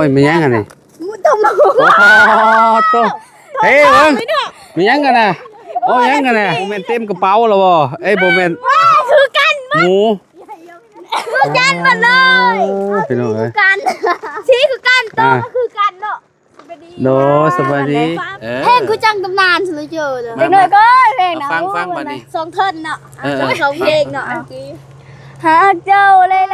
ໂອ້ຍ ແມ່ນຫຍັງອັນນີ້? ໝູຕົ້ມ. ໂອ້ໂຫ ເຮີ້ຍ ເບິ່ງ ແມ່ນຫຍັງກັນນະ? ໂອ້ຍ ຫຍັງກັນນະ? ບໍ່ແມ່ນເຕັມກະເປົາແລ້ວບໍ່? ເອີຍ ບໍ່ແມ່ນ ຄືກັນໝູ ຄືກັນໝົດເລີຍ. ພີ່ນ້ອງເອີຍ ຄືກັນ ສີຄືກັນ ໂຕກໍຄືກັນເນາະ. ໂດຍ ສະບາຍດີ. ເອີ ເພງຄືຈັ່ງຕຳນານສຸດເຈີເລີຍ. ເດັກນ້ອຍກໍເພງນະ ຟັງ ຟັງບາດນີ້ ສອງທ່ອນເນາະ. ເອີ ເອີ ສອງເພງເນາະ. ຮັກເຈົ້າຫຼາຍໆ.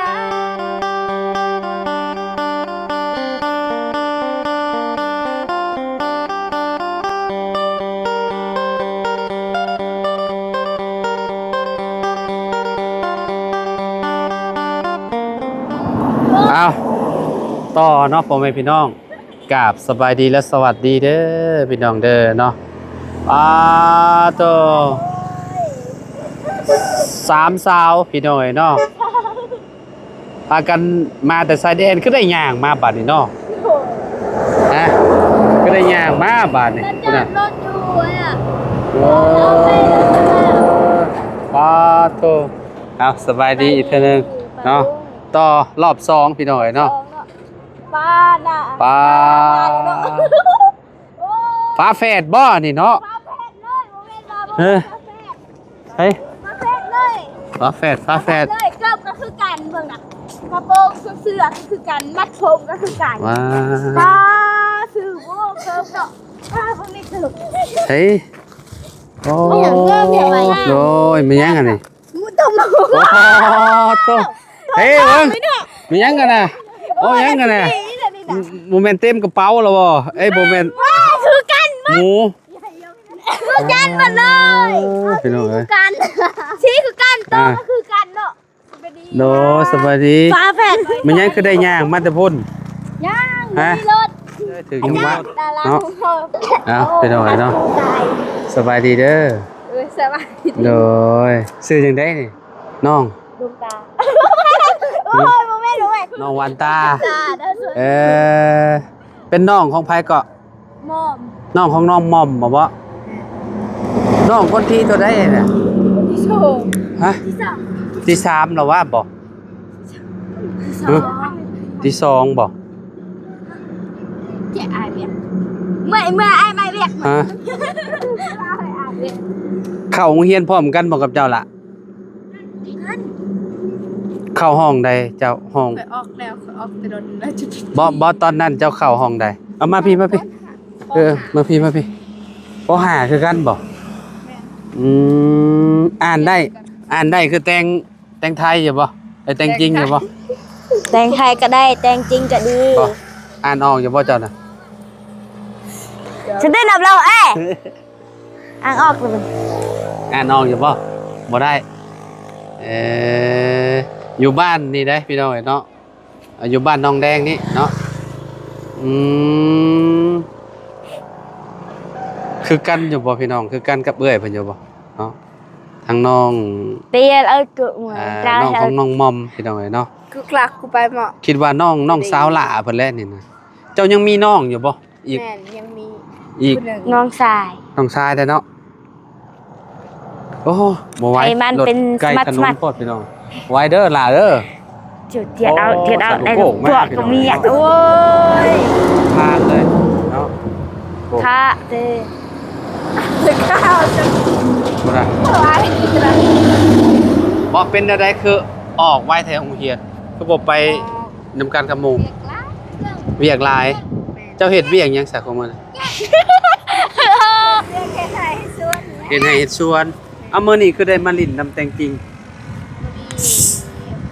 ເອົາ ຕໍ່ເນາະ ພໍ່ແມ່ພີ່ນ້ອງ. ກາບສະບາຍດີ ແລະ ສະຫວັດດີເດີພີ່ນ້ອງເດີເນາະ. ປາໂຕ ສາມສາວພີ່ນ້ອງເອີຍເນາະ ພາກັນມາແຕ່ຊາຍແດນ ຄືໄດ້ຍ່າງມາບາດນີ້ເນາະ. ຮະ ຄືໄດ້ຍ່າງມາບາດນີ້ ເອີ ປາໂຕ. ເອົາ ສະບາຍດີອີກເທື່ອໜຶ່ງເນາະ ຕໍ່ລອບສອງພີ່ນ້ອງເອີຍເນາະ. ປານະ ປາ ໂອ້ ຝາແຝດບໍ່ນີ້ເນາະ? ຝາແຝດເລີຍ ບໍ່ແມ່ນວ່າບໍ່ ເອີ ເປັນຝາແຝດ ເຮີ້ຍ ຝາແຝດເລີຍ ຝາແຝດ ຝາແຝດເລີຍ. ເກີບກໍຄືກັນ ເບິ່ງນະ ກະໂປງ ເສື້ອກໍຄືກັນ ມັດຜົມກໍຄືກັນ. ວ້າ ປາ ຊື່ ໂອ້ ເກີບເນາະ ປາ ເບິ່ງນີ້ເກີບ ເຮີ້ຍ ໂອ້ ໂອ້ຍ ແມ່ນຫຍັງອັນນີ້? ໝູຕົ້ມ. ໂອ້ໂຫ ເຮີ້ຍ ເບິ່ງ ແມ່ນຫຍັງກັນນະ? ໂອ້ຍ ຫຍັງກັນນະ? ບໍ່ແມ່ນເຕັມກະເປົາແລ້ວບໍ່? ເອີຍ ບໍ່ແມ່ນ ຄືກັນໝົດ ໝູ ຄືກັນໝົດເລີຍ. ພີ່ນ້ອງເອີຍ ຄືກັນ ສີຄືກັນ ໂຕກໍຄືກັນເນາະ. ໂດຍ ສະບາຍດີ. ຝາແຝດ ແມ່ນຫຍັງຄືໄດ້ຍ່າງມາແຕ່ພຸ້ນ? ຍ່າງ ຮະ ມີລົດ ຖືກຈັງຫວະເນາະ. ເອົາ ພີ່ນ້ອງເອີຍເນາະ ສະບາຍດີເດີ. ເອີ ສະບາຍດີ. ໂດຍ ຊື່ຈັ່ງໃດນີ້? ນ້ອງ ດວງຕາ. ໂອ້ຍ ບໍ່ແມ່ນ ບໍ່ແມ່ນ ນ້ອງຫວານຕາ. ເອີ ເປັນນ້ອງຂອງໃຜເກາະ? ມອມ. ນ້ອງຂອງນ້ອງມອມບໍ? ແມ່ນ. ນ້ອງຄົນທີເທົ່າໃດນະ? ທີສອງ. ຮະ? ທີສາມ. ທີສາມແລ້ວຫວາບໍ? ທີສອງ. ທີສອງບໍ? ເຈົ້າອ້າຍວຽກ ເມື່ອຍ ເມື່ອຍ ອ້າຍມາວຽກ. ຮະ? ອ້າຍວຽກ. ເຂົ້າໂຮງຮຽນພ້ອມກັນບໍກັບເຈົ້າລະ? ເຂົ້າຫ້ອງໃດເຈົ້າ? ຫ້ອງ ຂ້ອຍອອກແລ້ວ ຂ້ອຍອອກແຕ່ດົນແລ້ວ. ບໍ່ ບໍ່ ຕອນນັ້ນເຈົ້າເຂົ້າຫ້ອງໃດ? ເອົາມາພີ້ ມາພີ້. ເອີ ມາພີ້ ມາພີ້. ປໍຫ້າຄືກັນບໍ? ແມ່ນ. ອືມ ອ່ານໄດ້ ອ່ານໄດ້ຄືແຕ່ງ ແຕ່ງໄທຢູ່ບໍ່? ເອີ ແຕ່ງຈິງຢູ່ບໍ່? ແຕ່ງໄທກໍໄດ້ ແຕ່ງຈິງກໍດີ. ບໍ່ ອ່ານອອກຢູ່ບໍ່ເຈົ້ານະ? ສະເດນອບເລົ່າເອ ອ່ານອອກຢູ່ບໍ່? ອ່ານອອກຢູ່ບໍ່? ບໍ່ໄດ້. ເອີ ຢູ່ບ້ານນີ້ເດ້ພີ່ນ້ອງເອີຍເນາະ ຢູ່ບ້ານໜອງແດງນີ້ເນາະ. ອືມ ຄືກັນຢູ່ບໍ່ພີ່ນ້ອງ? ຄືກັນກັບເອື້ອຍເພິ່ນຢູ່ບໍ່ເນາະ? ທາງນ້ອງ ເຕຍເອີ ກຶ ອ່າ ນ້ອງຂອງນ້ອງມອມພີ່ນ້ອງເອີຍເນາະ. ຄືກລັກກູໄປເໝາະ ຄິດວ່ານ້ອງ ນ້ອງສາວຫຼ້າເພິ່ນແຫຼະນີ້ນະ. ເຈົ້າຍັງມີນ້ອງຢູ່ບໍ່? ອີກ ແມ່ນ ຍັງມີ ອີກ ຜູ້ໜຶ່ງ ນ້ອງຊາຍ ນ້ອງຊາຍແທ້ເນາະ. ໂອ້ ບໍ່ໄຫວ ໃຫ້ມັນເປັນ ລົດໃກ້ຖະໜົນໂພດພີ່ນ້ອງ. ໄວເດີຫຼ້າເດີ. ຈຽດເອົາ ໂອ້ ຈຽດເອົາ ໄດ້ພວກກໍມີ ໂອ້ຍ ທາງເລີຍເນາະ. ໂອ້ ທາເດ ບໍ່ໄດ້ ບໍ່ເປັນແນວໃດ ຄືອອກໄວແທ້ໂຮງຮຽນ ຄືບໍ່ໄປ ນຳກັນກັບໝູ່. ວຽກຫຼາຍ ວຽກຫຼາຍ. ແມ່ນ. ເຈົ້າເຮັດວຽກຫຍັງຊະຂອງມື້ນີ້? ວຽກເຮັດໄຮ່ເຮັດສວນ. ເຮັດໄຮ່ເຮັດສວນ. ເອົາ ມື້ນີ້ຄືໄດ້ມາຫຼິ້ນນຳແຕງຈິງ? ມື້ນີ້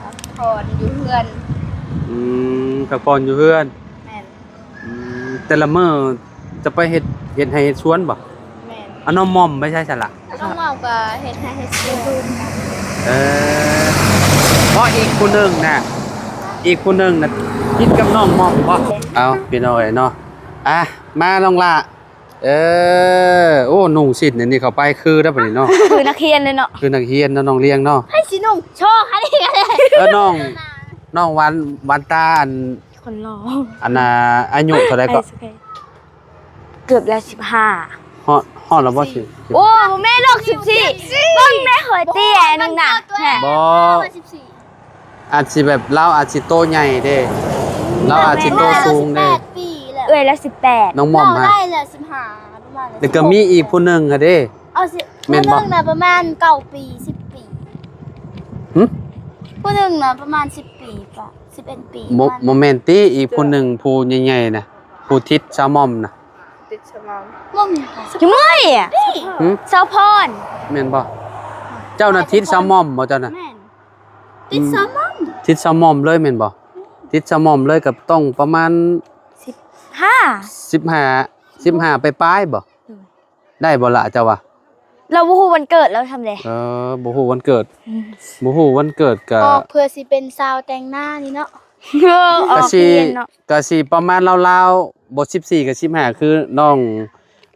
ພັກຜ່ອນຢູ່ເຮືອນ. ອືມ ພັກຜ່ອນຢູ່ເຮືອນ. ແມ່ນ. ອືມ ແຕ່ລະມື້ຈະໄປເຮັດ ເຮັດໄຮ່ເຮັດສວນບໍ່? ແມ່ນ. ອາ ນ້ອງມອມໄປໃສຊັ້ນລະ? ນ້ອງມອມກໍເຮັດໄຮ່ເຮັດສວນ. ເອີ ເພາະອີກຜູ້ໜຶ່ງນະ ອີກຜູ້ໜຶ່ງນະ ຜິດກັບນ້ອງມອມບໍ່? ເອົາ ພີ່ນ້ອງເອີຍເນາະ. ອ່ະ ມານ້ອງຫຼ້າ. ເອີ ໂອ້ ນຸ່ງສິ້ນອັນນີ້ເຂົ້າໄປຄືແລ້ວບັດນີ້ເນາະ. ຄືນັກຮຽນເລີຍເນາະ. ຄືນັກຮຽນເນາະ ນ້ອງລຽງເນາະ. ໃຜຊິນຸ່ງໂຊໃຫ້ນີ້ກໍໄດ້. ເອີ ນ້ອງ ນ້ອງຫວານ ຫວານຕາ ອັນ ຄົນຫຼໍ່ ອັນນ່າ ອາຍຸເທົ່າໃດເກາະ? ເກືອບແລ້ວ ສິບຫ້າ. ຮອດ ຮອດແລ້ວບໍ່? ສິບສີ່. ໂອ້ ບໍ່ແມ່ນດອກ ສິບສີ່. ເບິ່ງແດ່ ຂ້ອຍເຕ້ຍໜຶ່ງນະ. ບໍ່ ສິບສີ່ ອາດຊິແບບ ລາວອາດຊິໂຕໃຫຍ່ເດ້. ລາວອາດຊິໂຕສູງເດ້ ແປດປີແລ້ວ ເອື້ອຍລາວສິບແປດ ນ້ອງໝ່ອມ ນ້ອງ ຮະ ໄດ້ແລ້ວສິບຫ້າ ປະມານ ແລ້ວກໍມີອີກຜູ້ໜຶ່ງຫັ້ນເດ້ ເອົາຊິ ແມ່ນບໍ່ ຜູ້ໜຶ່ງນະປະມານເກົ້າປີ ສິບປີ ຫຶ ຜູ້ໜຶ່ງນະປະມານສິບປີປະ ສິບເອັດປີ ບໍ່ ປະມານ ບໍ່ແມ່ນຕິ ອີກຜູ້ໜຶ່ງຜູ້ໃຫຍ່ໆນະ ຜູ້ຕິດສາວໝ່ອມນະ ຕິດສາວໝ່ອມ ໝ່ອມຫຍັງ ຈຸ້ຍ ຫຶ ສາວພອນ ແມ່ນບໍ່ ເຈົ້ານະຕິດສາວໝ່ອມບໍ່ເຈົ້ານະ ແມ່ນ ຕິດສາວໝ່ອມ ອືມ ຕິດສາວໝ່ອມເລີຍແມ່ນບໍ່ ຕິດສາວໝ່ອມເລີຍກໍຕ້ອງປະມານ ສິບຫ້າ ສິບຫ້າ ສິບຫ້າປາຍໆບໍ່ ໂດຍ ໄດ້ບໍ່ລະເຈົ້າວ່າ ລາວບໍ່ຮູ້ວັນເກີດລາວທຳເດ ເອີ ບໍ່ຮູ້ວັນເກີດ ອືມ ບໍ່ຮູ້ວັນເກີດກໍ ອອກເພື່ອຊິເປັນສາວແຕ່ງໜ້ານີ້ເນາະ ເອີ ອອກ ກໍຊິ ຮຽນເນາະ ກໍຊິປະມານລາວໆ ບໍ່ ສິບສີ່ ກັບ ສິບຫ້າ ຄືນ້ອງ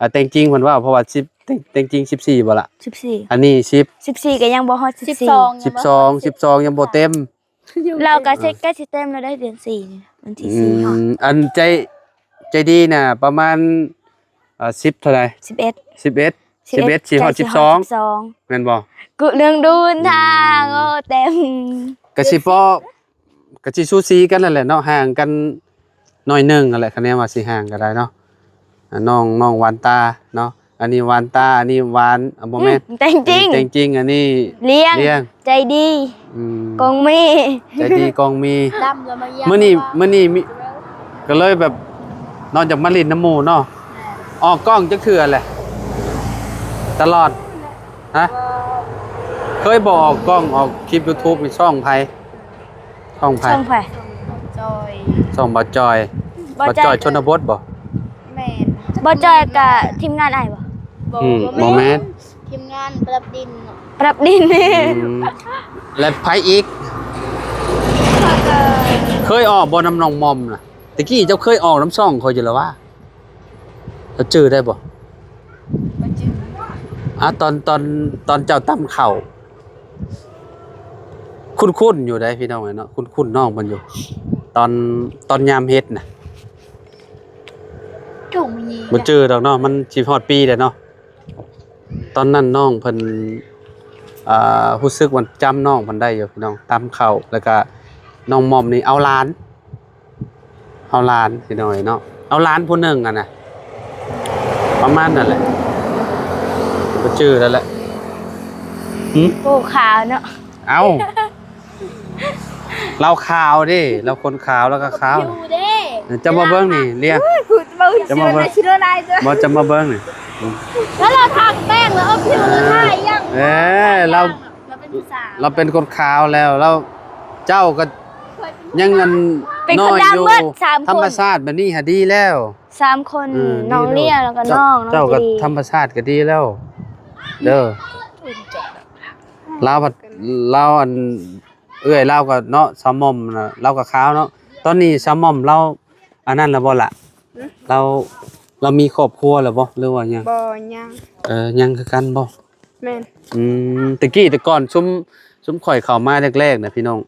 ອາ ແຕ່ງຈິງເພິ່ນເວົ້າ ເພາະວ່າ ສິບ ແຕ່ງ ແຕ່ງຈິງ ສິບສີ່ ບໍ່ລະ ສິບສີ່ ອັນນີ້ ສິບ ສິບສີ່ ກໍຍັງບໍ່ຮອດ ສິບສີ່ ສິບສອງ ສິບສອງ ສິບສອງ ຍັງບໍ່ເຕັມ ລາວກໍຊິ ເອີ ໃກ້ຊິເຕັມແລ້ວໄດ້ເດືອນສີ່ນີ້ ວັນທີ ອືມ ສີ່ຮອດ ອັນໃຈ ໃຈດີນະປະມານ ເອີ ສິບເທົ່າໃດ ສິບເອັດ ສິບເອັດ ສິບເອັດ ຊິຮອດ ສິບສອງ ສິບສອງ ແມ່ນບໍ່ ກະເລື່ອງດູນທາງ ອືມ ໂອ້ ເຕັມ ກະຊິພໍ ກະຊິສູສີກັນນັ້ນແຫຼະເນາະ ຫ່າງກັນໜ້ອຍໜຶ່ງຫັ້ນແຫຼະ ຄະແນນວ່າຊິຫ່າງກໍໄດ້ເນາະ ອາ ນ້ອງ ນ້ອງຫວານຕາເນາະ ອັນນີ້ຫວານຕາ ອັນນີ້ຫວານ ອາ ບໍ່ແມ່ນ ອືມ ແຕ່ງຈິງ ອັນນີ້ແຕ່ງຈິງ ອັນນີ້ລ້ຽງ ລ້ຽງ ໃຈດີ ອືມ ກອງມີ ໃຈດີກອງມີ ດຳລະມາຢ້ຽມ ມື້ນີ້ ມື້ນີ້ມີ ກໍເລີຍແບບ ນອກຈາກມາຫຼິ້ນນຳໝູ່ເນາະ ແມ່ນ ອອກກ້ອງຈັກເທື່ອແຫຼະ ຕະຫຼອດ ຮະ ບໍ່ ເຄີຍບໍ່ອອກກ້ອງ ອອກຄລິບຢູທູບນີ້ ຊ່ອງໃຜ? ຊ່ອງໃຜ? ຊ່ອງໃຜ? ຊ່ອງບ່າວຈ່ອຍ ຊ່ອງບ່າວຈ່ອຍ ບ່າວຈ່ອຍ ບ່າວຈ່ອຍຊົນນະບົດບໍ່? ແມ່ນ ບ່າວຈ່ອຍກະທີມງານອ້າຍບໍ່? ບໍ່ ອືມ ບໍ່ແມ່ນ ບໍ່ແມ່ນ ທີມງານປະດັບດິນ ປະດັບດິນ ອືມ ແລະໃຜອີກ? ເຄີຍອອກບໍ່ນຳນ້ອງໝ່ອມນະ? ຕະກີ້ເຈົ້າເຄີຍອອກນຳຊ່ອງຂ້ອຍຢູ່ລະວະ? ເຈົ້າຈື່ໄດ້ບໍ່? ບໍ່ຈື່ ອາ ຕອນ ຕອນ ຕອນເຈົ້າຕຳເຂົ້າ ຄຸ້ນໆຢູ່ໃດ໋ພີ່ນ້ອງເອີຍເນາະ ຄຸ້ນໆນ້ອງເພິ່ນຢູ່ ຕອນ ຕອນຍາມເຮັດນະ ບໍ່ຈື່ດອກເນາະ ມັນຊິຮອດປີແລ້ວເນາະ ຕອນນັ້ນນ້ອງເພິ່ນ ເອີ ຮູ້ສຶກວ່າຈຳນ້ອງເພິ່ນໄດ້ຢູ່ພີ່ນ້ອງ ຕຳເຂົ້າ ແລ້ວກະນ້ອງໝ່ອມນີ້ເອົາຫຼານ ເອົາຫຼານພີ່ນ້ອງເອີຍເນາະ ເອົາຫຼານຜູ້ໜຶ່ງຫັ້ນນະ ປະມານນັ້ນແຫຼະ ບໍ່ຈື່ແລ້ວແຫຼະ ຫຶ ໂອ້ ຂາວເນາະ ເອົ້າ ລາວຂາວເດ້ ລາວຄົນຂາວ ລາວກໍຂາວ ຜິວເດ້ ເຈົ້າມາເບິ່ງນີ້ ລຽງ ເອີຍ ເຈົ້າມາເບິ່ງ ບໍ່ ເຈົ້າມາເບິ່ງນີ້ ອືມ ແລ້ວລາວທາແປ້ງ ແລ້ວເອົາຜິວລາວທາອີ່ຫຍັງ ເອີ ລາວ ລາວເປັນຜູ້ສາວ ລາວເປັນຄົນຂາວແລ້ວ ລາວ ເຈົ້າກໍຍັງອັນ ເປັນຄົນດຳເບິດສາມຄົນ ທຳມະຊາດແບບນີ້ຫາດີແລ້ວ ສາມຄົນ ເອີ ນ້ອງເລຍ ແລ້ວກໍນ້ອງ ເຈົ້າກໍທຳມະຊາດກໍດີແລ້ວເດີ ລາວພັດ ລາວອັນ ເອື້ອຍລາວກໍເນາະ ສາວໝ່ອມນະ ລາວກໍຂາວເນາະ ຕອນນີ້ສາວໝ່ອມລາວ ອັນນັ້ນແລ້ວບໍ່ລະ? ຫຶ? ລາວ ລາວມີຄອບຄົວແລ້ວບໍ່ ຫຼືວ່າຍັງ? ບໍ່ ຍັງ ເອີ ຍັງຄືກັນບໍ່? ແມ່ນ ອືມ ແຕ່ກີ້ແຕ່ກ່ອນຊຸມ ຊຸມຂ້ອຍເຂົ້າມາແລກໆນະພີ່ນ້ອງ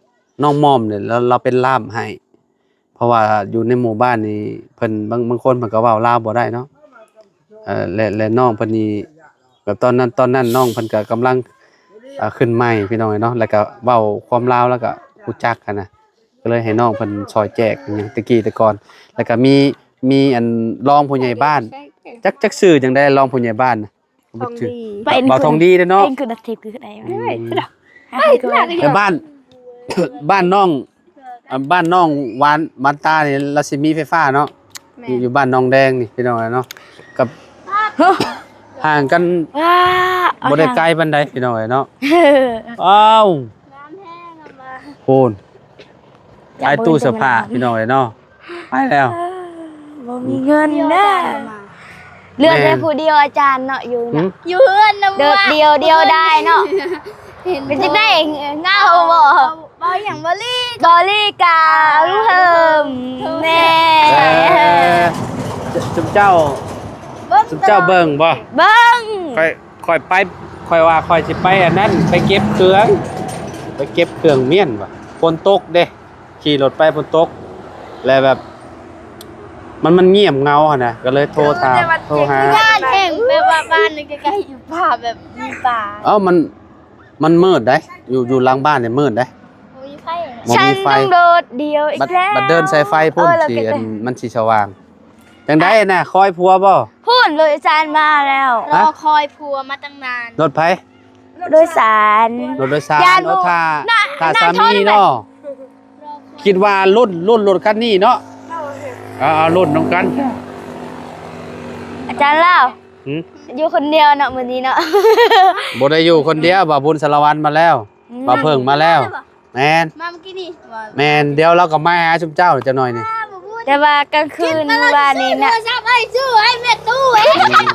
ນ້ອງໝ່ອມນີ້ລາວ ລາວເປັນລ່າມໃຫ້ ເພາະວ່າຢູ່ໃນໝູ່ບ້ານນີ້ເພິ່ນ ບາງ ບາງຄົນເພິ່ນກໍເວົ້າລາວບໍ່ໄດ້ເນາະ ເອີ ແລະ ແລະນ້ອງເພິ່ນນີ້ ແບບຕອນນັ້ນ ຕອນນັ້ນນ້ອງເພິ່ນກໍກຳລັງ ເອີ ຂຶ້ນໃໝ່ພີ່ນ້ອງເອີຍເນາະ ແລ້ວກໍເວົ້າຄວາມລາວ ແລ້ວກໍຮູ້ຈັກຫັ້ນນະ ກໍເລີຍໃຫ້ນ້ອງເພິ່ນຊ່ອຍແຈກຫຍັງແຕ່ກີ້ແຕ່ກ່ອນ ແລ້ວກໍມີ ມີອັນຮອງຜູ້ໃຫຍ່ບ້ານ ຈັກ ຈັກຊື່ຈັ່ງໃດ ຮອງຜູ້ໃຫຍ່ບ້ານນະ ທອງດີ ບໍ່ ບໍ່ທອງດີເດ້ເນາະ ເປັນຄືນາທິບຄືໃດ ອືມ ແຕ່ບ້ານ ບ້ານນ້ອງ ອ່າ ບ້ານນ້ອງຫວານ ຫວານຕານີ້ລາວຊິມີໄຟຟ້າເນາະ ແມ່ນ ຢູ່ ຢູ່ບ້ານໜອງແດງນີ້ພີ່ນ້ອງເອີຍເນາະ ກັບ ຫ່າງກັນ ວ້າ ບໍ່ໄດ້ໄກປານໃດພີ່ນ້ອງເອີຍເນາະ ອ້າວ ງາມແຮງ ໂພນ ຂາຍຕູ້ເສື້ອຜ້າພີ່ນ້ອງເອີຍເນາະ ໄປແລ້ວ ເອີ ບໍ່ມີເງິນເດີ ເຫຼືອແຕ່ຜູ້ດຽວອາຈານເນາະ ຢູ່ນະ ຫືມ ຢູ່ເຮືອນນຳ ໂດດດ່ຽວ ດຽວດາຍເນາະ ເຫັນ ເປັນຈັ່ງໃດ ເຫງົາບໍ່? ເວົ້າຫຍັງ ບໍ່ລີ ບໍ່ລີກາ ເຮີ້ມ ແນ່ ເອີ ຊຸມເຈົ້າ ເບິ່ງ ຊຸມເຈົ້າເບິ່ງບໍ່? ເບິ່ງ ຂ້ອຍ ຂ້ອຍໄປ ຂ້ອຍວ່າຂ້ອຍຊິໄປອັນນັ້ນ ໄປເກັບເຄື່ອງ ໄປເກັບເຄື່ອງມ້ຽນວ່າ ຝົນຕົກເດ້ ຂີ່ລົດໄປຝົນຕົກ ແລ້ວແບບ ມັນ ມັນງຽບເຫງົາຫັ້ນນະ ກໍເລີຍໂທຖາມ ໂທຫາ ຢ້ານແຮງ ແບບວ່າບ້ານໃກ້ໆຢູ່ປ່າ ແບບມີປ່າ ເອົ້າ ມັນ ມັນມືດໃດ ຢູ່ ຢູ່ຫຼັງບ້ານນີ້ມືດໃດ ບໍ່ມີໄຟ ບໍ່ມີໄຟ ບໍ່ມີໄຟ. ສະນັ້ນຕ້ອງໂດດດ່ຽວອີກແລ້ວ ບັດ ບັດເດີນສາຍໄຟພຸ້ນ ໂອ້ຍ ຊິ ອັນ ມັນຊິສະຫວ່າງ. ຈັ່ງໃດນະ ຄອຍຜົວບໍ່? ພຸ້ນ ລົດໂດຍສານມາແລ້ວ. ຮະ? ລໍຄອຍຜົວມາຕັ້ງນານ. ລົດໃຜ? ໂດຍສານ ລົດໂດຍສານ. ໂອ້ ຖ້າ ຖ້າສາມີເນາະ. ຄິດວ່າລຸ້ນ ລຸ້ນລົດຄັນນີ້ເນາະ. ເອົາ ລຸ້ນນຳກັນ. ອາຈານລາວ ຫື? ຢູ່ຄົນດຽວເນາະມື້ນີ້ເນາະ. ບໍ່ໄດ້ຢູ່ຄົນດຽວ ບ່າວບຸນສາລະວັນມາແລ້ວ. ອືມ ບ່າວເຜິ້ງມາແລ້ວ. ແມ່ນ ມາມື້ກີ້ນີ້. ແມ່ນ ດຽວລາວກໍມາຫາຊຸມເຈົ້າຈັກໜ່ອຍນີ້. ແຕ່ວ່າກາງຄືນມື້ວານນີ້ນະ ໂທລະສັບອ້າຍຊື້ໃຫ້ແມ່ຕູ້ເອງ.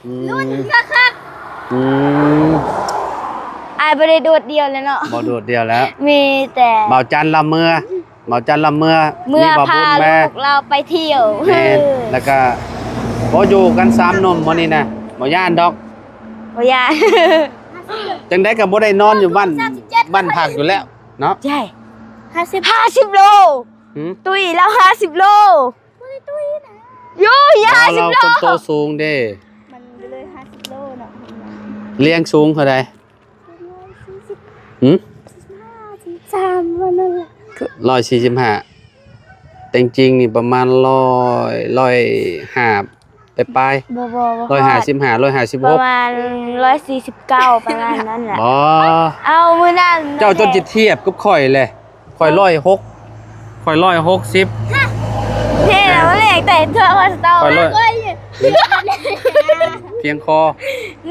ອືມ ລຸ້ນຄັກໆ. ອືມ ອ້າຍບໍ່ໄດ້ໂດດດ່ຽວແລ້ວເນາະ. ບໍ່ໂດດດ່ຽວແລ້ວ ມີແຕ່ບ່າວຈັນລຳເມືອ ບ່າວຈັນລຳເມືອ ເມືອ ມີບ່າວບຸນມາ ພາລູກລາວໄປທ່ຽວ. ແມ່ນ ແລ້ວກໍບໍ່ຢູ່ກັນສາມໜຸ່ມມື້ນີ້ນະ ບໍ່ຢ້ານດອກ ບໍ່ຢ້ານ. ຈັ່ງໃດກໍບໍ່ໄດ້ນອນຢູ່ບ້ານ ບ້ານພັກຢູ່ແລ້ວເນາະ. ໃຊ່ ຫ້າສິບ ຫ້າສິບໂລ. ຫື? ຕຸ້ຍລາວຫ້າສິບໂລ. ບໍ່ໄດ້ຕຸ້ຍນະ ຢູ່ ຫ້າສິບໂລ. ລາວຄົນໂຕສູງເດ້ ມັນເລີຍຫ້າສິບໂລເນາະ. ລຽງສູງເທົ່າໃດ? ຮ້ອຍສີ່ສິບ ຫື? ສີ່ສິບຫ້າ ສີ່ສິບສາມ ປະມານນັ້ນແຫຼະ. ຮ້ອຍສີ່ສິບຫ້າ ແຕ່ງຈິງນີ້ປະມານຮ້ອຍ ຮ້ອຍຫ້າ ປາຍໆ. ບໍ່ ບໍ່ ບໍ່ຮອດ ຮ້ອຍຫ້າສິບຫ້າ ຮ້ອຍຫ້າສິບຫົກ ປະມານຮ້ອຍສີ່ສິບເກົ້າ ປະມານນັ້ນແຫຼະ. ບໍ່ ເອົາ ມື້ນັ້ນ ເຈົ້າຈົນຊິທຽບກັບຂ້ອຍແຫຼະ. ຂ້ອຍຮ້ອຍຫົກ ຂ້ອຍຮ້ອຍຫົກສິບ. ຮະ? ເພລະ ເລກແຕ່ເທື່ອ ຂ້ອຍສະຕອ ຂ້ອຍຮ້ອຍ ພຽງຄໍ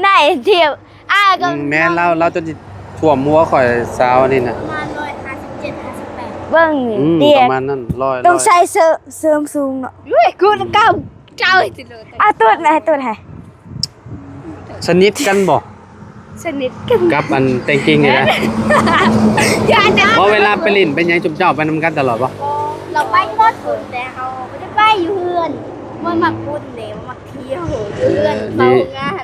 ໄດ້ທຽບ. ອ້າຍກໍ ອືມ ແມ່ນລາວ ລາວຈົນຊິຖ້ວມຫົວຂ້ອຍ ສາວອັນນີ້ນະ ປະມານຮ້ອຍຫ້າສິບເຈັດ ຫ້າສິບແປດ. ເບິ່ງນີ້ ອືມ ປະມານນັ້ນ ຮ້ອຍ ຕ້ອງໃສ່ເສີ ເສີມສູງເນາະ. ອຸ້ຍ ກູນຳເກົ່າ ເຈົ້າຊິໂລດ. ອາ ໂຕດແມ່ ໂຕດໃຫ້. ສະໜິດກັນບໍ່? ສະໜິດກັນ ກັບອັນແຕ່ງຈິງນີ້ນະ. ຢ່ານະ ບໍ່ ເວລາໄປຫຼິ້ນໄປຫຍັງ ຊຸມເຈົ້າໄປນຳກັນຕະຫຼອດບໍ່? ບໍ່ ລາວໄປໝົດພຸ້ນ ແຕ່ເຮົາບໍ່ໄດ້ໄປ ຢູ່ເຮືອນ. ບໍ່ມັກບຸນເດ້ ມັກທ່ຽວ ຢູ່ເຮືອນ ເຝົ້າງານ.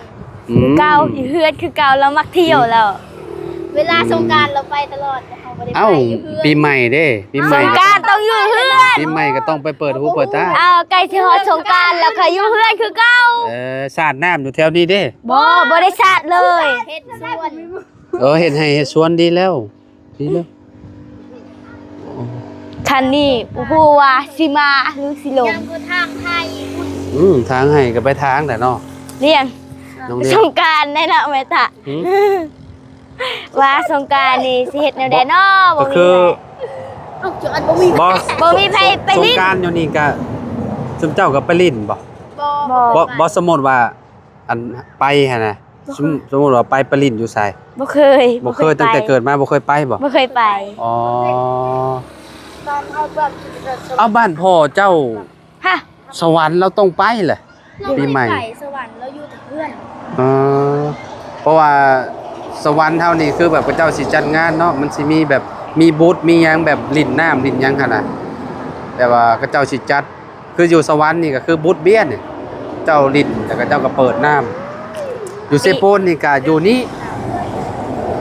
ອືມ ເກົ່າ ຢູ່ເຮືອນຄືເກົ່າ ລາວມັກທ່ຽວແລ້ວ. ເວລາ ອືມ ສົງການລາວໄປຕະຫຼອດ ແຕ່ເຮົາບໍ່ໄດ້ໄປ ເອົ້າ ຢູ່ເຮືອນ. ປີໃໝ່ເດ້ ປີໃໝ່ ສົງການຕ້ອງຢູ່ເຮືອນ. ປີໃໝ່ກໍຕ້ອງໄປເປີດຫູເປີດຕາ. ເອົາ ໃກ້ຊິຮອດສົງການແລ້ວ ຂ້ອຍຢູ່ເຮືອນຄືເກົ່າ. ເອີ ສາດນ້ຳຢູ່ແຖວນີ້ເດ້. ບໍ່ ບໍ່ໄດ້ສາດເລີຍ. ເຮັດສວນ ເອີ ເຮັດໄຮ່ເຮັດສວນ ດີແລ້ວ ດີແລ້ວ. ຄັນນີ້ບໍ່ຮູ້ວ່າຊິມາຫຼືຊິລົງ. ທາງໄຮ່ພຸ້ນ. ອືມ ທາງໄຮ່ກໍໄປທາງແຫຼະເນາະ. ລ້ຽງ ນ້ອງລ້ຽງ ສົງການໄດ້ເນາະແມ່ຕາ. ຫື? ວ່າສົງການນີ້ຊິເຮັດແນວໃດເນາະ? ບໍ່ ບໍ່ມີ ກໍຄື ບໍ່ມີ ບໍ່ມີໃຜໄປຫຼິ້ນ. ສົງການຢູ່ນີ້ກະ ຊຸມເຈົ້າກໍໄປຫຼິ້ນບໍ່? ບໍ່ ບໍ່ ບໍ່ ບໍ່. ສົມມຸດວ່າ ອັນ ໄປຫັ້ນນະ ບໍ່ເຄີຍ. ສົມ ສົມມຸດວ່າໄປ ໄປຫຼິ້ນຢູ່ໃສ? ບໍ່ເຄີຍ ບໍ່ເຄີຍ. ບໍ່ເຄີຍ ຕັ້ງແຕ່ເກີດມາບໍ່ເຄີຍໄປບໍ່? ບໍ່ເຄີຍໄປ. ອໍ ເອົາ ບ້ານພໍ່ເຈົ້າ ຮະ? ສະຫວັນລາວຕ້ອງໄປແຫຼະ ລາວບໍ່ໄດ້ໄປສະຫວັນ ປີໃໝ່ ລາວຢູ່ແຕ່ເຮືອນ. ເອີ ເພາະວ່າສະຫວັນເຮົານີ້ຄືແບບເຂົາເຈົ້າຊິຈັດງານເນາະ ມັນຊິມີແບບ ມີບູດ ມີຫຍັງ ແບບຫຼິ້ນນ້ຳຫຼິ້ນຫຍັງຫັ້ນນະ ແບບວ່າເຂົາເຈົ້າຊິຈັດ ຄືຢູ່ສະຫວັນນີ້ກໍຄືບຸດບຽນນີ້ ເຈົ້າຫຼິ້ນ ແລ້ວກໍເຈົ້າກໍເປີດນ້ຳ. ຢູ່ເຊໂປນນີ້ກໍຢູ່ນີ້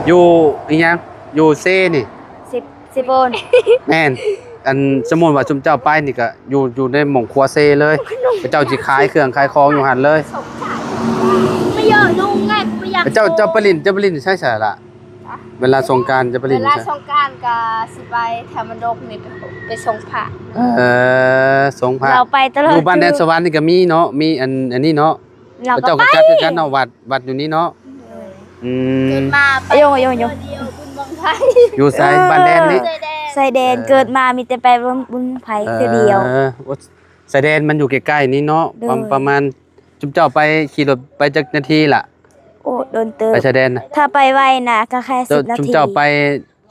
ຢູ່ອີຫຍັງ ຢູ່ເຊນີ້ ເຊ ເຊໂປນ. ແມ່ນ ອັນ ສົມມຸດວ່າຊຸມເຈົ້າໄປນີ້ກໍຢູ່ ຢູ່ໃນໝ່ອງຄົວເຊເລີຍ ເຂົາເຈົ້າຊິຂາຍເຄື່ອງຂາຍຂອງຢູ່ຫັ້ນເລີຍ. ເຈົ້າ ເຈົ້າໄປຫຼິ້ນ ເຈົ້າໄປຫຼິ້ນໃສຊະລະ? ເວລາສົງການຈະໄປຫຼິ້ນ ເວລາສົງການກໍຊິໄປແຖວມະດົກນີ້ ໄປ ໄປສົ່ງພະ. ເອີ ສົ່ງພະ ລາວໄປຕະຫຼອດ. ຢູ່ບ້ານແດນສະຫວັນນີ້ກໍມີເນາະ ມີອັນ ອັນນີ້ເນາະ ເຂົາເຈົ້າກໍຈັດຄືກັນເນາະ ວັດ ວັດຢູ່ນີ້ເນາະ. ອືມ ເກີດມາໄປ ໂຍໂຍໂຍ ດຽວບຸນບັ້ງໄຟ. ຢູ່ໃສ? ເອີ ບ້ານແດນນີ້ ຊາຍແດນ ຊາຍແດນ. ເອີ ເກີດມາມີແຕ່ໄປບຸນບັ້ງໄຟເທື່ອດຽວ. ເອີ ໂອ້ ຊາຍແດນມັນຢູ່ໃກ້ໆນີ້ເນາະ. ໂດຍ ປະ ປະມານ ຈຸມເຈົ້າໄປຂີ່ລົດໄປຈັກນາທີລະ? ໂອ້ ດົນເຕີບ ໄປຊາຍແດນນະ. ຖ້າໄປໄວນະກໍແຄ່ສິບນາທີ. ຈຸມເຈົ້າໄປ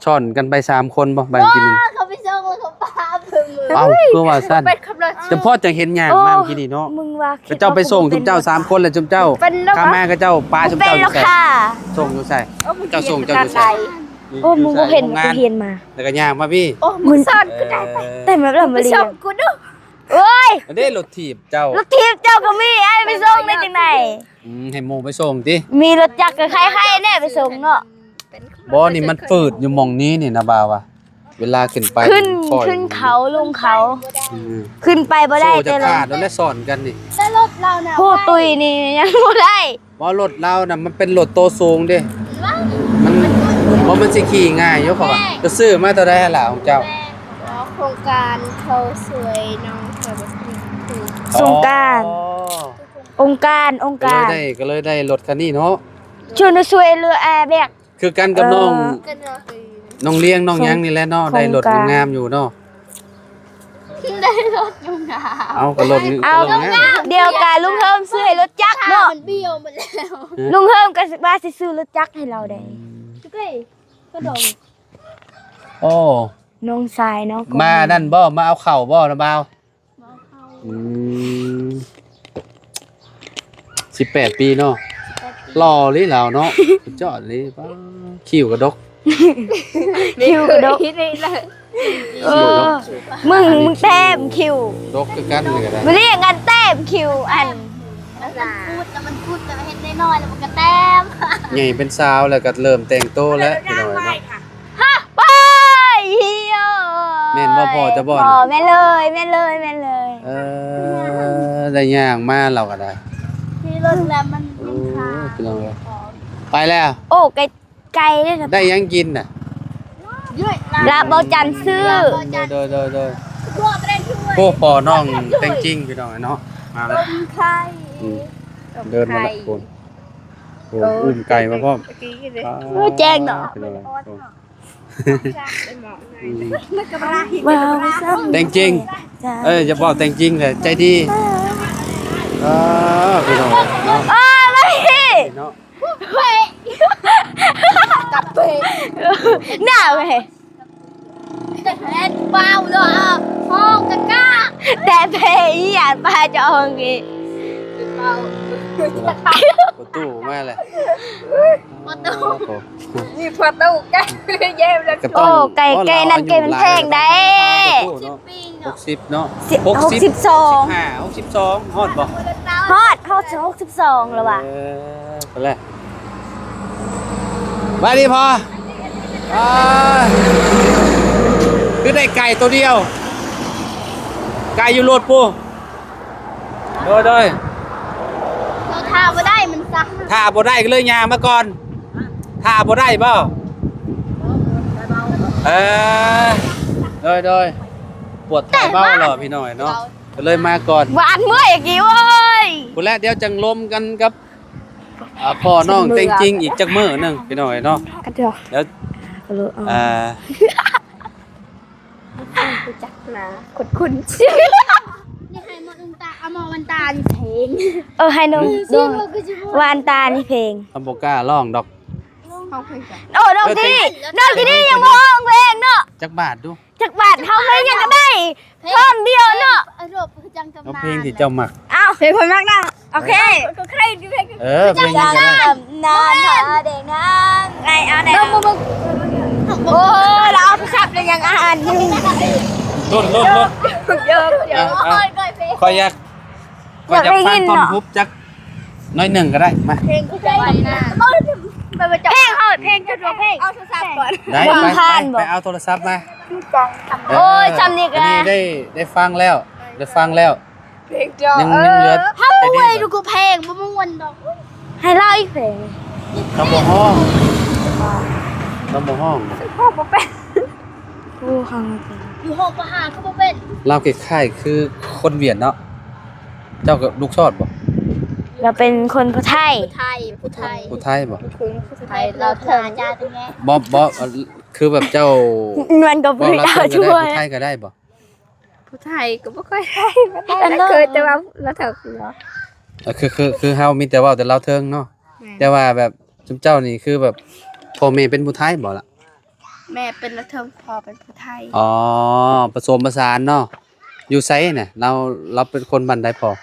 ຊ້ອນກັນໄປສາມຄົນບໍ່? ໄປກິນ ເຂົາໄປສົ່ງແລ້ວເຂົາປາເພິ່ນ. ເອົ້າ ຄືວ່າຊັ້ນ? ແຕ່ພໍຈະເຫັນຍ່າງມາກີ້ນີ້ເນາະ. ເຈົ້າໄປສົ່ງຈຸມເຈົ້າສາມຄົນ ແລ້ວຈຸມເຈົ້າຂ້າມມາ ເຂົາເຈົ້າປາຈຸມເຈົ້າຢູ່ໃສ? ສົ່ງຢູ່ໃສ? ເຈົ້າສົ່ງເຈົ້າຢູ່ໃສ? ໂອ້ ມຶງບໍ່ເຫັນ ໂຮງງານ ເຫັນມາ ແລ້ວກໍຍ່າງມາພີ້. ໂອ້ ມຶງສອນກໍໄດ້ໄປ ແຕ່ແມ່ນລະມາລ້ຽງ ໂອ້ຍ ອັນເດ້ລົດຖີບເຈົ້າ ລົດຖີບເຈົ້າກໍມີ ອ້າຍໄປສົ່ງໄດ້ຈັ່ງໃດ? ອືມ ໃຫ້ໝູ່ໄປສົ່ງຕິ? ມີລົດຈັກກໍໄຄໆແດ່ໄປສົ່ງເນາະ. ບໍ່ ນີ້ມັນຝືດຢູ່ໝ່ອງນີ້ນີ້ນະບ່າວວ່າ ເວລາຂຶ້ນໄປ ຂຶ້ນ ຂຶ້ນເຂົາລົງເຂົາ. ອືມ ຂຶ້ນໄປບໍ່ໄດ້ ໂສ້ຈະຂາດແລ້ວແຫຼະ ສອນກັນນີ້. ແຕ່ລົດລາວນະ ໂຫ ຕຸ້ຍນີ້ຍັງບໍ່ໄດ້. ບໍ່ ລົດລາວນະ ມັນເປັນລົດໂຕສູງເດ້ ມັນ ມັນ ບໍ່ ມັນຊິຂີ່ງ່າຍຢູ່ ເພາະວ່າ ແມ່ ກໍຊື້ມາເທົ່າໃດຫັ້ນລະຂອງເຈົ້າ? ແມ່ນ ໂຄງການເຂົາຊ່ວຍນ້ອງເຂົາ ໂຄງການ ອໍ ອົງການ ອົງການ ກໍເລີຍໄດ້ ກໍເລີຍໄດ້ລົດຄັນນີ້ເນາະ ຊ່ວຍ ຊ່ວຍເຫຼືອແອແບກ ຄືກັນກັບນ້ອງ ເອີ ນ້ອງລ້ຽງ ນ້ອງຫຍັງນີ້ແຫຼະເນາະ ໂຄງ ໂຄງການ ໄດ້ລົດງາມໆຢູ່ເນາະ ໄດ້ລົດງາມໆ ເອົາ ກໍລົດ ເອົາ ກໍລົດງາມ ດຽວກະລຸງເຮີມຊື້ໃຫ້ລົດຈັກເນາະ ມັນບ້ຽວໝົດແລ້ວ ເອີ ລຸງເຮີມກໍວ່າຊິຊື້ລົດຈັກໃຫ້ລາວໄດ໋ ອືມ ໂອ້ ນ້ອງຊາຍເນາະ ມານັ້ນບໍ່ ມາເອົາເຂົ້າບໍ່ນະບ່າວ? ອືມ ສິບແປດປີເນາະ ສິບແປດປີ ຫຼໍ່ເລີຍລາວເນາະ ສຸດຍອດເລີຍ ປ້າ ຄິ້ວກະດົກ ຄິ້ວກະດົກ ເອີ ມຶງ ມຶງແຕ້ມຄິ້ວ ດົກຄືກັນນີ້ກໍໄດ້ ມື້ນີ້ງານແຕ້ມຄິ້ວ ອັນ ມັນ ມັນພຸດ ແລ້ວມັນພຸດ ແລ້ວເຮັດນ້ອຍໆ ແລ້ວມັນກໍແຕ້ມ ໃຫຍ່ເປັນສາວແລ້ວກໍເລີ່ມແຕ່ງໂຕແລ້ວ ພີ່ນ້ອງເອີຍເນາະ. ຮະ ໄປ ໂອ້ຍ ແມ່ນບໍ່ພໍ່ເຈົ້າບໍ່ນະ? ແມ່ນເລີຍ ແມ່ນເລີຍ ແມ່ນເລີຍ ເອີ ໄດ້ຍ່າງມາລາວກໍໄດ້ ຂີ່ລົດແລ້ວມັນ ໂອ້ ມັນຄາ ພີ່ນ້ອງເອີຍ ໄປແລ້ວ ໂອ້ ໄກ ໄກເດ້ ໄດ້ຫຍັງກິນນະ? ລາບເບົາຈັນຊື້ ໂດຍ ໂດຍ ໂດຍ ໂດຍ ໂອ້ ພໍ່ນ້ອງແຕ່ງຈິງ ພີ່ນ້ອງເອີຍເນາະ ມາແລ້ວ ຕົ້ມໄຂ່ ອືມ ຕົ້ມໄຂ່ ເດີນມາແລ້ວ ໂອ້ ໂອ້ ອຸ້ມໄກ່ມາພ້ອມ ໂອ້ ແຈ້ງເນາະ ພີ່ນ້ອງເອີຍ ໂອ້ ແຕ່ງຈິງ ເອີ ຢ່າບອກແຕ່ງຈິງເລີຍ ໃຈດີ ເອີ ພີ່ນ້ອງເອີຍເນາະ ເອີ ມາພີ້ ເນາະ ກະເປະ ໜ້າເວີຍ ແຕ່ແພງເບົາເນາະ ຫ້ອງກະກາ ແຕ່ເພອີຫຍັງ ປາຈອງອີກ ປະຕູມາແລ້ວ ປະຕູ ໂອ້ໂຫ ນີ້ປະຕູ ກະແຍມແລ້ວ ໂອ້ ໄກ່ ໄກ່ນັ້ນ ໄກ່ມັນແພງໄດ໋ ປະຕູເນາະ ຫົກສິບເນາະ ສິບ ຫົກສິບ ຫົກສິບສອງ ຫົກສິບຫ້າ ຫົກສິບສອງ ຮອດບໍ່? ຮອດ ຮອດຫົກສິບສອງແລ້ວຫວາ ເອີ ພຸ້ນແຫຼະ ສະບາຍດີພໍ່ ອ່າ ຄືໄດ້ໄກ່ໂຕດຽວ ໄກ່ຢູ່ລົດພຸ້ນ ໂດຍ ໂດຍ ຖ້າບໍ່ໄດ້ມັນຊະ ຖ້າບໍ່ໄດ້ກໍເລີຍຍ່າງມາກ່ອນ ຖ້າບໍ່ໄດ້ບໍ່? ເອີ ໂດຍ ໂດຍ ປວດໄຕເບົາເນາະ ພີ່ນ້ອງເນາະ ກໍເລີຍມາກ່ອນ ຫວານເມື່ອຍກີ້ເວີຍ ພຸ້ນແຫຼະ ດຽວຈັ່ງລົມກັນກັບ ອ່າ ພໍ່ນ້ອງແຕ່ງຈິງອີກຈັກມື້ໜຶ່ງ ພີ່ນ້ອງເນາະ ດຽວ ອ່າ ຮູ້ຈັກໜ້າຄຸ້ນໆ ນີ້ໃຫ້ໝໍ້ດວງຕາ ເອົາໝໍ້ແວ່ນຕານີ້ເພງ ເອີ ໃຫ້ນ້ອງ ເອີ ດວງ ແວ່ນຕານີ້ເພງ ເຮົາບໍ່ກ້າຮ້ອງດອກ ຮ້ອງເພງ ໂອ້ ນ້ອງ ເອີ ທີ່ນີ້ ເພງ ນ້ອງທີ່ນີ້ຍັງບໍ່ຮ້ອງເພງເນາະ ຈັກບາດດູ ຈັກບາດ ເຮົາເລີຍຍັງກໍໄດ້ ເພງ ທ່ອນດຽວເນາະ ເພງ ເພງທີ່ເຈົ້າມັກ ອ້າວ ເພງຂ້ອຍມັກນະ ໂອເຄ ເອີ ເພງຫຍັງກໍໄດ້ ນານຫາແດງນານ ໄອ້ອາແດງ ໂອ້ຍ ລາວເອົາໂທລະສັບໄປຫຍັງອ່ານຢູ່ ລຸ້ນ ລຸ້ນ ລຸ້ນ ເອີ ເອີ ຂ້ອຍຢາກ ຂ້ອຍຢາກຟັງທ່ອນຮຸບຈັກໜ້ອຍໜຶ່ງກໍໄດ້ ມາ ເພງເຈົ້າ ເພງເຮົາ ເພງເຈົ້າ ເພງ ເອົາໂທລະສັບກ່ອນ ໄດ້ ໄປ ໄປ ໄປເອົາໂທລະສັບມາ ໂອ້ຍ ເອີ ຊ່ຳນີ້ກໍ ອັນນີ້ໄດ້ ໄດ້ຟັງແລ້ວ ໄດ້ຟັງແລ້ວ ເພງເຈົ້າ ຍັງ ຍັງເຫຼືອ ເຮົາເມື່ອຍທຸກເພງ ບໍ່ມ່ວນດອກ ໃຫ້ລາວອີກເພງ ລາວບໍ່ຮ້ອງ ລາວບໍ່ຮ້ອງ ຮ້ອງບໍ່ເປັນ ໂອ້ ຮ້ອງບໍ່ເປັນ ຢູ່ຫ້ອງປະຫານກໍບໍ່ເປັນ ລາວຄ້າຍໆຄືຄົນຫວຽດເນາະ ເຈົ້າກໍລູກຊອດບໍ່? ລາວເປັນຄົນຜູ້ໄທ ຜູ້ໄທ ຜູ້ໄທ ຜູ້ໄທບໍ່? ຜູ້ໄທ ລາວເທີງ ບໍ່ ບໍ່ ຄືແບບເຈົ້າ ມັນກໍບໍ່ໄດ້ ເວົ້າລາວເທີງກໍໄດ້ ຜູ້ໄທກໍໄດ້ບໍ່? ຜູ້ໄທກໍບໍ່ຄ່ອຍໄດ້ປານໃດ ເຄີຍແຕ່ວ່າລາວເທີງເນາະ ເອີ ຄື ຄື ຄືເຮົາມີແຕ່ເວົ້າແຕ່ລາວເທີງເນາະ ແມ່ນ ແຕ່ວ່າແບບຊຸມເຈົ້ານີ້ຄືແບບພໍ່ແມ່ເປັນຜູ້ໄທບໍ່ລະ? ແມ່ເປັນລາວເທີງ ພໍ່ເປັນຜູ້ໄທ ອໍ ປະສົມປະສານເນາະ ຢູ່ໃສນະ? ລາວ ລາວເປັນຄົນບ້ານໃດພໍ່?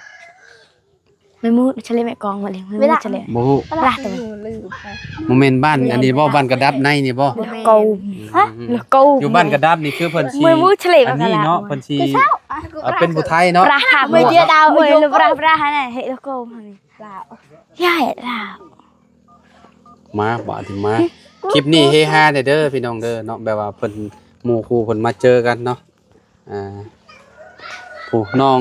ແມ່ໝູ ທະເລແມ່ກອງ ບໍ່ແມ່ນ ແມ່ໝູ ທະເລ ບໍ່ຮູ້ ລະ ບໍ່ແມ່ນບ້ານອັນນີ້ບໍ່? ບ້ານກະດັບໃນນີ້ບໍ່? ລະໂກ ອືມ ຮະ ລະໂກ ຢູ່ບ້ານກະດັບນີ້ຄືເພິ່ນຊິ ແມ່ໝູ ທະເລ ອັນນີ້ເນາະ ເພິ່ນຊິ ເອີ ເປັນຜູ້ໄທເນາະ ລະ ເມື່ອດຽວດາວ ເມື່ອ ລະ ລະ ລະ ຫັ້ນນະ ເຮັດລະໂກ ຫັ້ນນີ້ ລາວ ຍາຍລາວ ມາບາດນີ້ມາ ຄລິບນີ້ເຮຮາແດ່ເດີພີ່ນ້ອງເດີເນາະ ແບບວ່າເພິ່ນ ໝູ່ຄູ່ເພິ່ນມາເຈີກັນເນາະ ອ່າ ຜູ້ນ້ອງ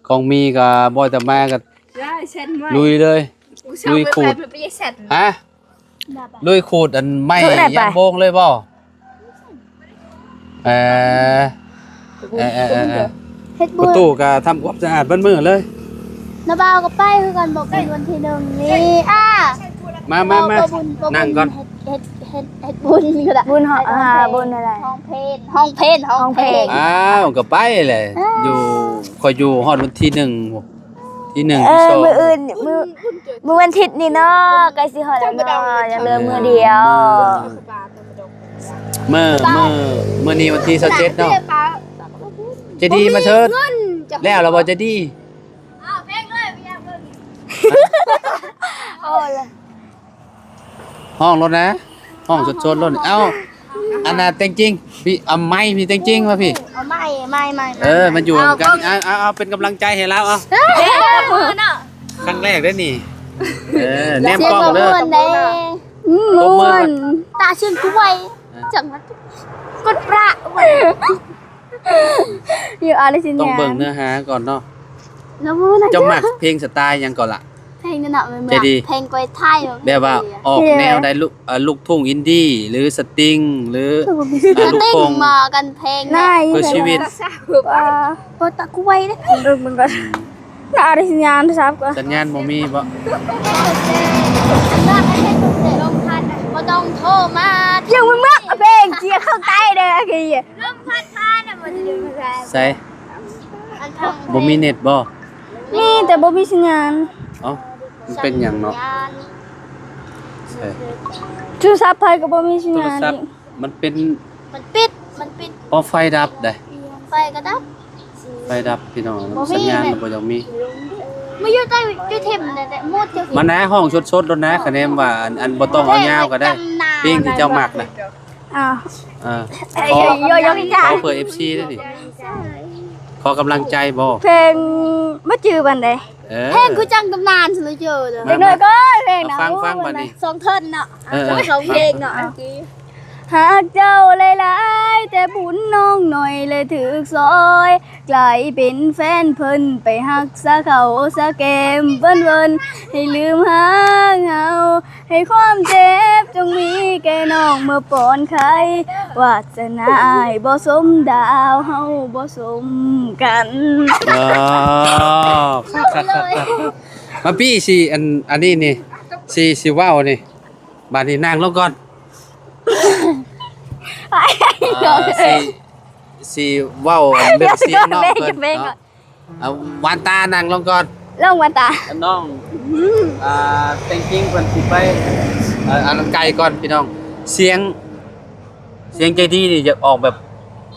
ກອງມີກໍບໍ່ໄດ້ມາກໍລຸຍເລີຍ ລຸຍຂູດ ຮະ ລຸຍຂູດອັນໄມ້ ຄືໄດ້ໄປ ຍາມໂມງເລີຍບໍ່? ເອີ ເອີ ເອີ ເອີ ເຮັດບຸນ ປະຕູກໍທຳຄວາມສະອາດເບິດມື້ເລີຍ. ນ້າບ່າວກໍໄປຄືກັນ ບໍ່ບຸນວັນທີໜຶ່ງນີ້ ອ່າ ມາ ມາ ມາ ບໍ່ບຸນ ບໍ່ບຸນ ນັ່ງກ່ອນ ເຮັດ ເຮັດ ເຮັດ ເຮັດບຸນກໍໄດ້ ບຸນເຮົາ ເຮັດຮ້ອງເພງ ອ່າ ບຸນອະໄລ ຮ້ອງເພງ ຮ້ອງເພງ ຮ້ອງເພງ ຮ້ອງເພງ ອ້າວ ກໍໄປແຫຼະ ອ່າ ຢູ່ ຂ້ອຍຢູ່ຮອດວັນທີໜຶ່ງ ທີໜຶ່ງ ເອີ ທີສອງ ມື້ອື່ນ ມື້ ມື້ວັນທິດນີ້ເນາະ ໃກ້ຊິຮອດແລ້ວເນາະ ຍັງເຫຼືອມື້ດຽວ ມື້ ມື້ ມື້ນີ້ວັນທີຊາວເຈັດເນາະ ໃຈດີມາເທີດ ແລ້ວລະບໍ່ໃຈດີ? ຮ້ອງໂລດນະ ຮ້ອງສົດໆໂລດ ເອົ້າ ອັນນ່າ ແຕ່ງຈິງ ພີ່ ເອົາໄມ ພີ່ ແຕ່ງຈິງມາພີ່ ເອົາໄມ ໄມ ໄມ ເອີ ມາຢູ່ນຳກັນ ເອົາ ເອົາ ເອົາ ເປັນກຳລັງໃຈໃຫ້ລາວ ເອົາ ເອີ ຕົບມືເນາະ ຄັ້ງແລກເດ້ນີ້ ເອີ ແນມກ້ອງເດີ ສຽງບໍ່ມ່ວນເດ້ ອືມ ຕາຊຽງກວຍ ເອີ ຈັງຫວັດ ກົດປະ ຢູ່ອາລິຊິນຍາ ຕ້ອງເບິ່ງເນື້ອຫາກ່ອນເນາະ ເຈົ້າມັກເພງສະໄຕລ໌ຫຍັງກ່ອນລະ? ເພງນັ້ນນະ ແມ່ນ ໃຈດີ ເພງກວຍໄທ ແບບວ່າອອກແນວໃດ ລູກ ເອີ ລູກທຸ່ງອິນດີ້ ຫຼື ສະຕິງ ຫຼື ເອີ ລູກທົ່ງ ມາກັນເພງ ເພື່ອຊີວິດ ເອີ ບໍ່ຕະກວຍເດ້ ເບິ່ງກ່ອນ ອາລິຊິນຍານ ສັນຍານບໍ່ມີບໍ່? ບໍ່ຕ້ອງໂທມາ ຍັງບໍ່ມາເພງ ເສຍເຂົ້າໃຕ້ເດ້ ລມພັດຜ່ານນະ ບໍ່ໄດ້ ໃສ ບໍ່ມີເນັດບໍ່? ມີແຕ່ບໍ່ມີສັນຍານ ເອົ້າ ມັນເປັນຫຍັງເນາະ? ໃສ ໂທລະສັບໃຜກໍບໍ່ມີສັນຍານ ໂທລະສັບ ອີກ ມັນເປັນ ມັນປິດ ມັນປິດ ເພາະໄຟດັບໃດ ໄຟກໍດັບ ໄຟດັບພີ່ນ້ອງ ບໍ່ມີ ສັນຍານກໍບໍ່ຢາກມີ ມາຢູ່ໃຕ້ຢູ່ເທັມແຕ່ໝົດ ມານະ ຮ້ອງສົດໆໂລດນະ ຄະແນນວ່າ ອັນ ອັນບໍ່ຕ້ອງເອົາຍາວກໍໄດ້ ເພງທີ່ເຈົ້າມັກນະ ອ້າວ ເອີ ເອີ ຂໍ ຂໍເພື່ອເອັຟຊີເດ້ນີ້ ຂໍກຳລັງໃຈບໍ່? ເພງບໍ່ຈື່ປານໃດ ເອີ ເພງຄືຈັ່ງຕຳນານຊິເຈີເດີ ມາ ເດັກນ້ອຍກໍເພງນະ ຟັງ ຟັງບັດນີ້ ສອງທ່ອນເນາະ ເອີ ເອີ ສອງເພງເນາະ ຮັກເຈົ້າຫຼາຍໆ ແຕ່ບຸນນ້ອງໜ້ອຍ ແລະຖືກຊອຍ ກາຍເປັນແຟນເພິ່ນ ໄປຮັກສາເຂົາສາແກ້ມເວີນໆ ໃຫ້ລືມຫາເຮົາ ໃຫ້ຄວາມເຈັບຈົ່ງມີແກ່ນ້ອງເມື່ອປອນໄຄ ວາສະໜາອ້າຍບໍ່ສົມດາວ ເຮົາບໍ່ສົມກັນ ເອີ ມາປີ້ຊິ ອັນ ອັນນີ້ນີ້ ຊິ ຊິເວົ້ານີ້ ບາດນີ້ນັ່ງລົງກ່ອນ ເອີ ຊິ ຊິເວົ້າເລື່ອງສຽງນ້ອງເພິ່ນເນາະ ເອົາ ຫວານຕານັ່ງລົງກ່ອນ ລົງຫວານຕາ ນ້ອງ ອືມ ອ່າ ແຕ່ງຈິງເພິ່ນຊິໄປ ເອີ ອັນນັ້ນໄກກ່ອນພີ່ນ້ອງ ສຽງ ສຽງໃຈດີນີ້ຈະອອກແບບ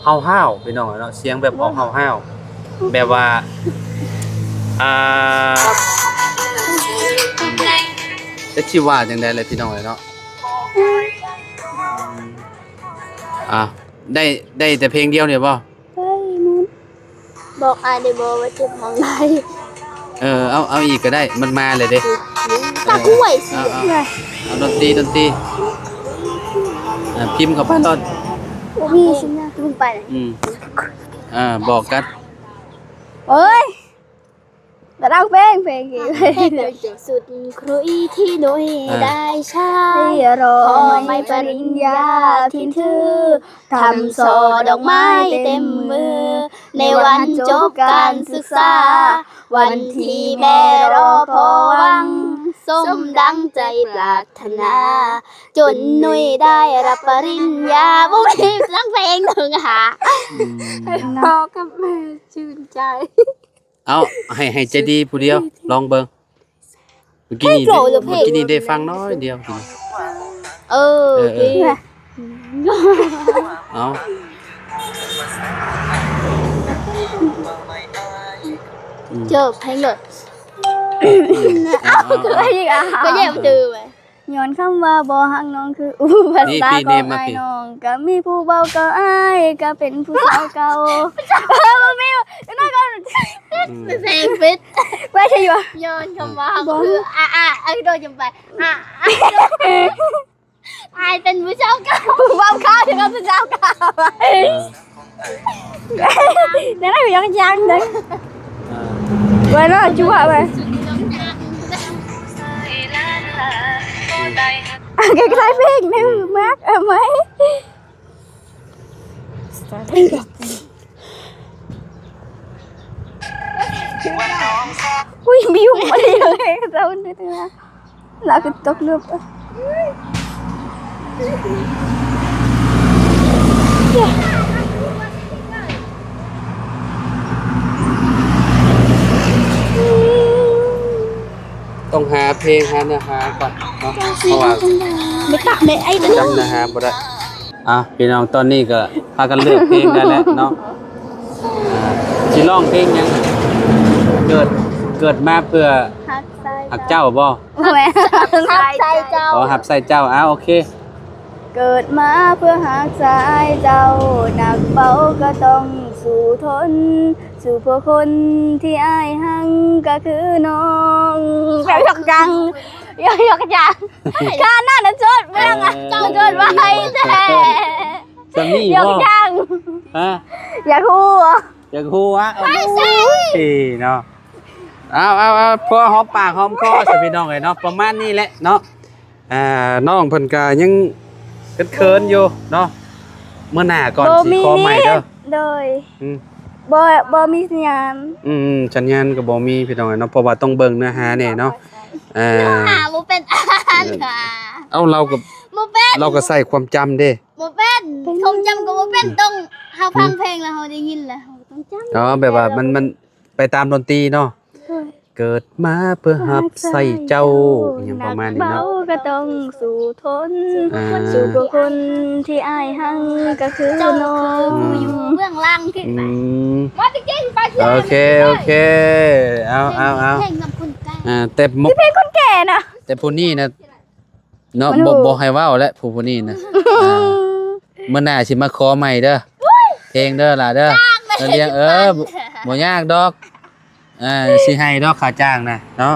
ຫ້າວໆ ພີ່ນ້ອງເນາະ ສຽງແບບອອກຫ້າວໆ ແບບວ່າ ອ່າ ຈັກຊິວ່າຈັ່ງໃດລະພີ່ນ້ອງເອີຍເນາະ ອ່າ ໄດ້ ໄດ້ແຕ່ເພງດຽວນີ້ບໍ່? ໄດ້ໝົດ ບອກອ້າຍໄດ້ບໍ່ວ່າເຈັບຫ້ອງໃດ? ເອີ ເອົາ ເອົາອີກກໍໄດ້ ມັນມາແລ້ວເດ້ ຕາກວຍຊິ ເອົາ ເອົາ ເອົາ ດົນຕີ ດົນຕີ ອ່າ ພິມເຂົ້າໄປໂລດ ບໍ່ມີສັນຍານ ພິມໄປ ອືມ ອ່າ ບອກກັນ ໂອ້ຍ ກະດັງເພງ ເພງອີກ ສຸດຄຸຍທີ່ໜຸ່ຍໄດ້ໃຊ້ ຂໍໄມ້ປະລິນຍາທີ່ຖື ທຳສໍດອກໄມ້ເຕັມມື ໃນວັນຈົບການສຶກສາ ວັນທີ່ແມ່ລໍພໍຫວັງ ສົມດັ່ງໃຈປາດຖະໜາ ຈົນໜຸ່ຍໄດ້ຮັບປະລິນຍາ ບໍ່ມີສັກເພງໜຶ່ງຫາ ອືມ ພໍ່ກັບແມ່ຊື່ນໃຈ. ເອົາ ໃຫ້ ໃຫ້ໃຈດີຜູ້ດຽວລອງເບິ່ງ ເມື່ອກີ້ນີ້ ເພງໂຈະ ເມື່ອກີ້ນີ້ໄດ້ຟັງໜ້ອຍດຽວ ເອີ ເອີ ເອີ ເອີ ເອົາ ອືມ ເຈີເພງໂລດ ເອົາ ເອົາ ເອົາ ກໍແຍ່ມຕື່ມ ຍ້ອນຄຳວ່າບໍ່ຮັກນ້ອງຄືອຸປະສັກຂອງອ້າຍນ້ອງ ກະມີຜູ້ເວົ້າເກົ່າອ້າຍກະເປັນຜູ້ສາວເກົ່າ ບໍ່ມີ ນ້ອຍກ່ອນ ອືມ ເພງປິດ ວ່າໃຊ່ຢູ່ ຍ້ອນຄຳວ່າ ບໍ່ ຄື ອາ ອາ ອາ ໂດນຈຳໄປ ອາ ອາ ອາຍເປັນຜູ້ສາວເກົ່າ ຜູ້ເວົ້າເກົ່າ ເປັນຜູ້ສາວເກົ່າ ເອີ ນັ້ນແຫຼະ ຍັງຍັງເດ້ ອ່າ ໄວ້ເນາະ ຈຸວ່າໄວ້ ອືມ ອ່າ ໃກ້ໆເພງໜຶ່ງ ມັກເອົາໄວ້ ອຸ້ຍ ບິວມາເລີຍ ເຈົ້ານີ້ນະ ລາວຄືຕົກເລິບ ຕ້ອງຫາເພງ ຫາເນື້ອຫາກ່ອນເນາະ ເພາະວ່າ ໄປຕາກແມ່ໄອ້ ຈຳເນື້ອຫາບໍ່ໄດ້. ອ່ະ ພີ່ນ້ອງ ຕອນນີ້ກໍພາກັນເລືອກເພງໄດ້ແລ້ວເນາະ ອ່າ ຊິຮ້ອງເພງຫຍັງ? ເກີດ ເກີດມາເພື່ອຮັກໃສ່ ຮັກເຈົ້າບໍ່? ບໍ່ແມ່ນ ຮັກໃສ່ເຈົ້າ ອໍ ຮັກໃສ່ເຈົ້າ ອ່າ ໂອເຄ ເກີດມາເພື່ອຮັກໃສ່ເຈົ້າ ໜັກເບົາກໍຕ້ອງສູ້ທົນ ສູ້ເພື່ອຄົນທີ່ອ້າຍຮັກກໍຄືນ້ອງ ແບບຢອກດັງ ຢອກ ຢອກດັງ ການນັ້ນນະໂຈດເມືອງ ເອີ ໂຈດວ່າໃຫ້ແທ້ ຈະມີບໍ່? ຢອກດັງ ຮະ? ຢາກຮູ້ ຢາກຮູ້ວະ? ໂອ້ຍ ເນາະ ເອົາ ເອົາ ເອົາ ພໍຫອມປາກຫອມຄໍຊະ ພີ່ນ້ອງເອີຍເນາະ ປະມານນີ້ແຫຼະເນາະ. ອ່າ ນ້ອງເພິ່ນກະຍັງເຂີນໆຢູ່ເນາະ ມື້ໜ້າກ່ອນຊິຂໍໃໝ່ເດີ ໂດຍ ອືມ ບໍ່ ບໍ່ມີສັນຍານ ອືມ ສັນຍານກໍບໍ່ມີ ພີ່ນ້ອງເນາະ ເພາະວ່າຕ້ອງເບິ່ງເນື້ອຫາແດ່ເນາະ ເອີ ເນື້ອຫາບໍ່ເປັນອັນ ເອີ ເອົ້າ ລາວກໍບໍ່ເປັນ ລາວກໍໃຊ້ຄວາມຈຳເດ້ ບໍ່ເປັນ ຄວາມຈຳກໍບໍ່ເປັນ ອືມ ຕ້ອງເຮົາຟັງເພງແລ້ວເຮົາໄດ້ຍິນແລ້ວເຮົາຕ້ອງຈຳ ອໍ ແບບວ່າມັນ ມັນ ໄປຕາມດົນຕີເນາະ ໂດຍ ເກີດມາເພື່ອຮັບໃຊ້ເຈົ້າ ອີ່ຫຍັງປະມານນີ້ເນາະ ໜັກເບົາກໍຕ້ອງສູ້ທົນ ອ່າ ສູ້ເພື່ອຄົນທີ່ອ້າຍຮັກກໍຄືນ້ອງ ອືມ ຢູ່ເບື້ອງຫຼັງທີ່ ອືມ ວ່າຈະເກັ່ງໄປ ໂອເຄ ໂອເຄ ເອົາ ເອົາ ເອົາ ເພງນຳຄົນແກ່ ອ່າ ແຕ່ ມີເພງຄົນແກ່ນະ ແຕ່ຜູ້ນີ້ນະ ເນາະ ມັນ ບໍ່ ບໍ່ໃຫ້ເວົ້າແຫຼະ ຜູ້ ຜູ້ນີ້ນະ ອ່າ ມື້ໜ້າຊິມາຂໍໃໝ່ເດີ ເພງເດີຫຼ້າເດີ ຈ້າງແມ່ ເອີ ບໍ່ ບໍ່ຍາກດອກ ອ່າ ຊິໃຫ້ດອກຄ່າຈ້າງນະເນາະ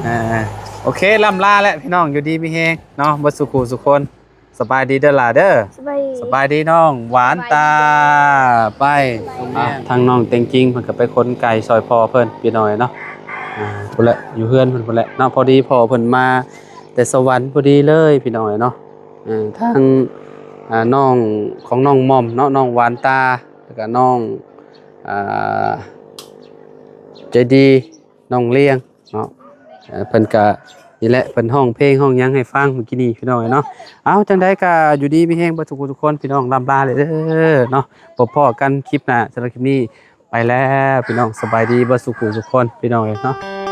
ອ່າ ໂອເຄ ລ່ຳລາແຫຼະພີ່ນ້ອງ ຢູ່ດີມີແຮງເນາະ ເບິດສູ່ຄູ່ສູ່ຄົນ ສະບາຍດີເດີຫຼ້າເດີ ສະບາຍດີ ສະບາຍດີນ້ອງຫວານຕາ ສະບາຍດີ ໄປ ອ່າ ທາງນ້ອງເຕັງຈິງເພິ່ນກໍໄປຂົນໄກ່ຊ່ອຍພໍ່ເພິ່ນ ພີ່ນ້ອງເນາະ ອ່າ ພຸ້ນແຫຼະ ຢູ່ເຮືອນເພິ່ນພຸ້ນແຫຼະເນາະ ພໍດີພໍ່ເພິ່ນມາ ແຕ່ສະຫວັນພໍດີເລີຍພີ່ນ້ອງເອີຍເນາະ ເອີ ທາງ ອ່າ ນ້ອງຂອງນ້ອງໝ່ອມເນາະ ນ້ອງຫວານຕາ ແລ້ວກະນ້ອງ ອ່າ ໃຈດີ ນ້ອງລ້ຽງເນາະ ເອີ ເພິ່ນກະນີ້ແຫຼະ ເພິ່ນຮ້ອງເພງຮ້ອງຫຍັງໃຫ້ຟັງມື້ກີ້ນີ້ພີ່ນ້ອງເອີຍເນາະ ເອົາ ຈັ່ງໃດກະຢູ່ດີມີແຮງເບິດທຸກຜູ້ທຸກຄົນ ພີ່ນ້ອງ ລ່ຳລາເລີຍເດີເນາະ ພົບພໍ້ກັນຄລິບໜ້າ ສຳລັບຄລິບນີ້ ໄປແລ້ວພີ່ນ້ອງ ສະບາຍດີເບິດສູ່ຜູ້ທຸກຄົນ ພີ່ນ້ອງເອີຍເນາະ.